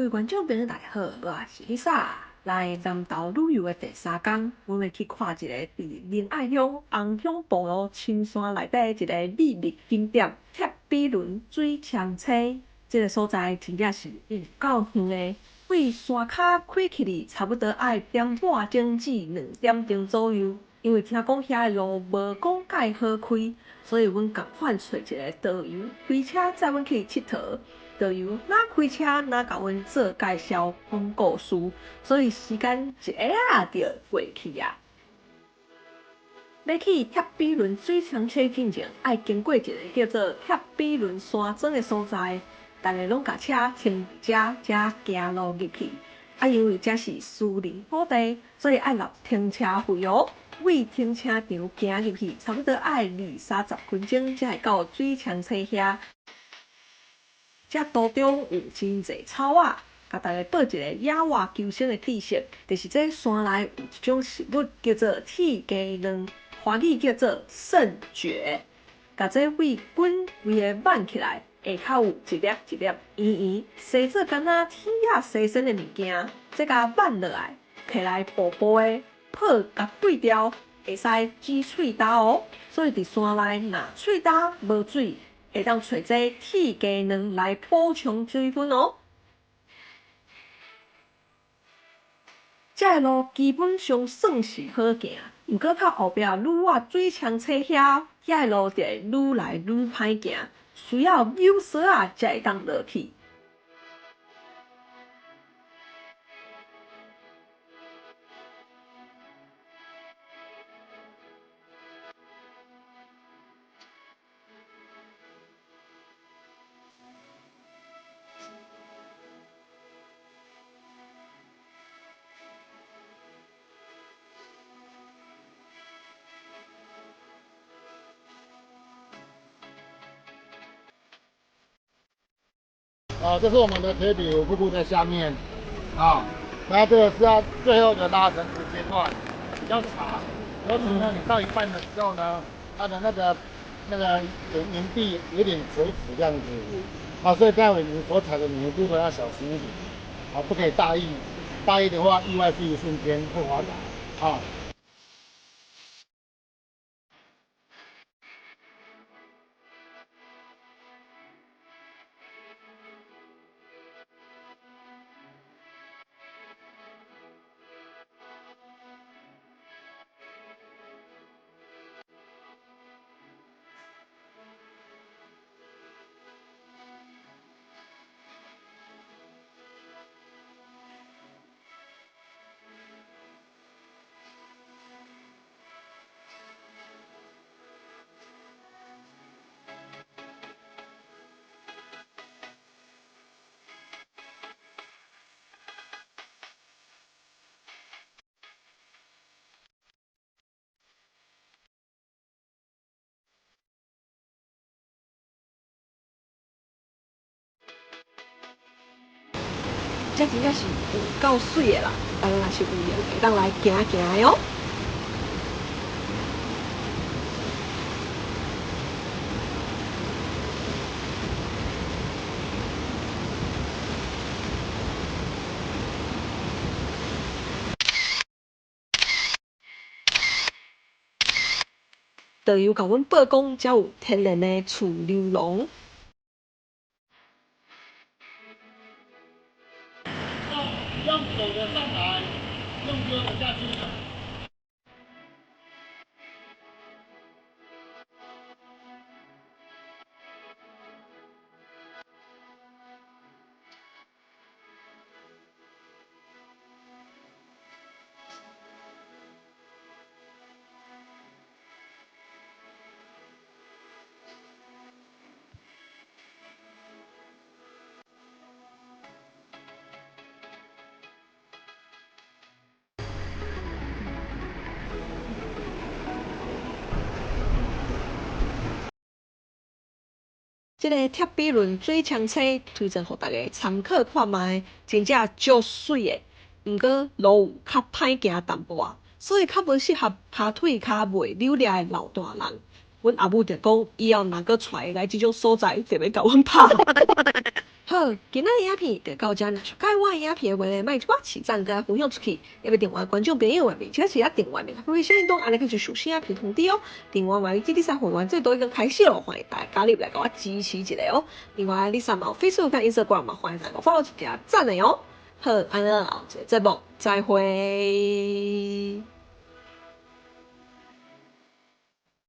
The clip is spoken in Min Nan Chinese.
各位觀眾朋友大家好，我是 Lisa。來南投旅遊的第三工，阮欲去看一個佇仁愛鄉紅鄉部落深山內底一個美麗景點——鐵比崙水槍溪。這个所在真正是有夠遠的，對山跤開起去差不多愛點半鐘至2點鐘左右。因為聽講遐的路無講蓋好開，所以阮仝款揣一个導遊開車載阮去𨑨迌。導遊若開車若共阮做介紹、講故事，所以時間一下仔就過去矣。欲去鐵比崙水槍溪進前，愛經過一个叫做鐵比崙山莊的所在，逐家攏共車停佇遮，才行路入去。啊，因為遮是私人土地，所以愛納停車費喔。對停車場行入去，差不多愛二三十分鐘才會到水槍溪遐。遮途中有真濟草仔，共大家報一个野外求生的知識，就是這山內有一種植物叫做鐵雞卵，華語叫做腎蕨。共這對滾規个挽起來，下跤有一粒一粒圓圓，生做敢若鐵仔細身的物件，這共挽落來，提來薄薄的泡共對調，會使止喙焦喔。所以佇山內若喙焦無水，會當揣這鐵雞卵來補充水分喔。這个路基本上算是好行，毋過較後壁愈往水槍溪遐，遐个路就會愈來愈歹行，需要扭索仔才會當落去。啊，這是我們的鐵筆湖瀑布在下面，啊，那這個是要最後的拉繩子階段，比較長，尤其呢，你到一半的時候呢，它的那個岩壁有點垂直這樣子，啊，所以待會你所踩的你的部分要小心一點，啊，不可以大意，大意的話意外是一瞬間會滑倒，啊。這真正是有夠媠的啦！大家若是有閒，會當來行行的哦。導遊共阮報講，遮有天然的儲流廊。用走的上來，用溜的下去。這个鐵比崙水槍溪推薦予大家參考看覓，真正足媠的。毋過路有較歹行淡薄仔，所以較無適合跤腿跤袂扭力的老大人。阮阿母就講，以後若閣帶伊來這種所在，就欲共阮拍。好，今仔日影片就到遮，若是佮意我的影片的話咧，莫一寡起讚佮分享出去。猶未訂閱觀眾朋友，並且是啊訂閱，免開小鈴鐺，按呢就收新影片通知哦。另外，嘛這禮拜會員制度已經開始咯，歡迎大家加入來共我支持一下哦。另外，Lisa 嘛有 Facebook 佮 Instagram 嘛，歡迎大家 follow 一下讚的哦。好，按呢後一個節目再會。